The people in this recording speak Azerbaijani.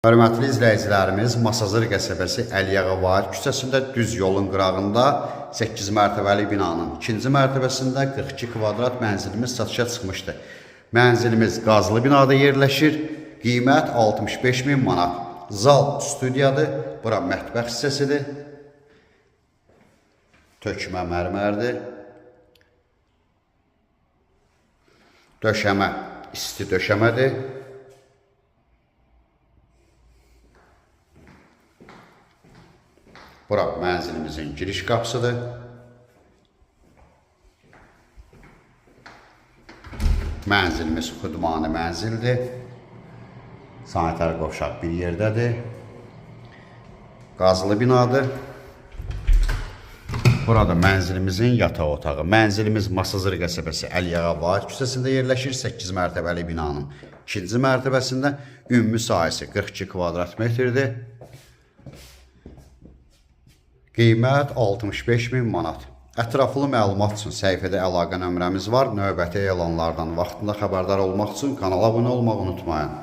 Hörmətli izləyicilərimiz, Masazır qəsəbəsi Əliağa Vahid küçəsində düz yolun qırağında 8 mərtəbəli binanın 2-ci mərtəbəsində 42 kvadrat mənzilimiz satışa çıxmışdı. Mənzilimiz qazlı binada yerləşir. Qiymət 65 min manat. Zal studiyadır. Bura mətbəx hissəsidir. Tökmə mərmərdir. Döşəmə isti döşəmədir. Bura mənzilimizin giriş qapısıdır. Mənzilimiz xudmani mənzildir. Sanitar qovşaq bir yerdədir. Qazlı binadır. Burada mənzilimizin yataq otağı. Mənzilimiz Masazır qəsəbəsi Əliağa Vahid küçəsində yerləşir. 8 mərtəbəli binanın 2-ci mərtəbəsində ümumi sahəsi 42 kvadrat metrdir. Qiymət 65 min manat. Ətraflı məlumat üçün səhifədə əlaqə nömrəmiz var. Növbəti elanlardan vaxtında xəbərdar olmaq üçün kanala abunə olmağı unutmayın.